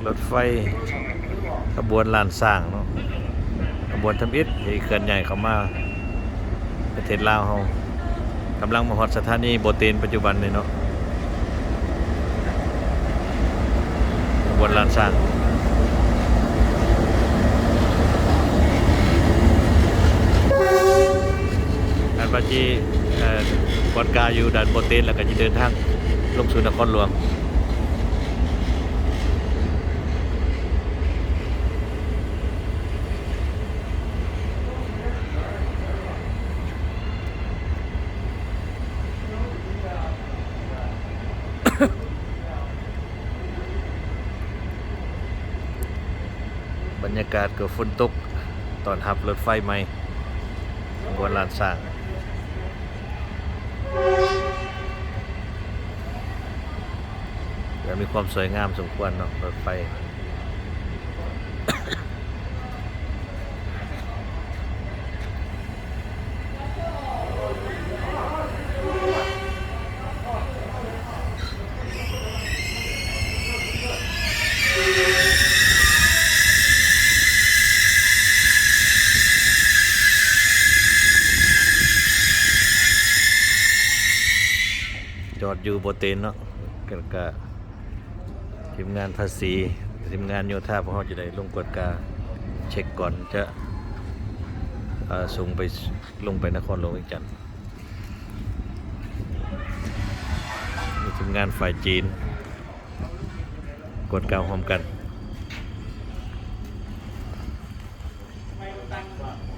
ລົດໄຟຂະບວນລ້ານຊ້າງເນາະ ຂະບວນທຳອິດທີ່ເຄື່ອນຍ້າຍເຂົ້າມາປະເທດລາວເຮົາ ກຳລັງມາຮອດສະຖານີບໍ່ເຕັນປັດຈຸບັນນີ້ເນາະ ຂະບວນລ້ານຊ້າງ. ອັນວ່າທີ່ ເອີ ກວດກາຢູ່ດ່ານບໍ່ເຕັນ ແລ້ວກໍຈະເດີນທາງລົງສູ່ນະຄອນຫຼວງ. ບັນຍາກາດກໍຝົນຕົກ ຕ້ອນຮັບລົດໄຟໃໝ່ ຂະບວນລ້ານຊ້າງ ແລະ ມີຄວາມສວຍງາມສົມຄວນເນາະ ລົດໄຟ. ຈອດຢູ່ບໍ່ເຕັນເນາະ ກະ ກະ ທີມງານພາສີ ທີມງານໂຍທາ ພວກເຮົາຈະໄດ້ລົງກວດກາເຊັກກ່ອນຈະ ເອີ ສົ່ງໄປ ລົງໄປນະຄອນຫຼວງວຽງຈັນ. ມີທີມງານຝ່າຍຈີນ ກວດກາຮ່ວມກັນ.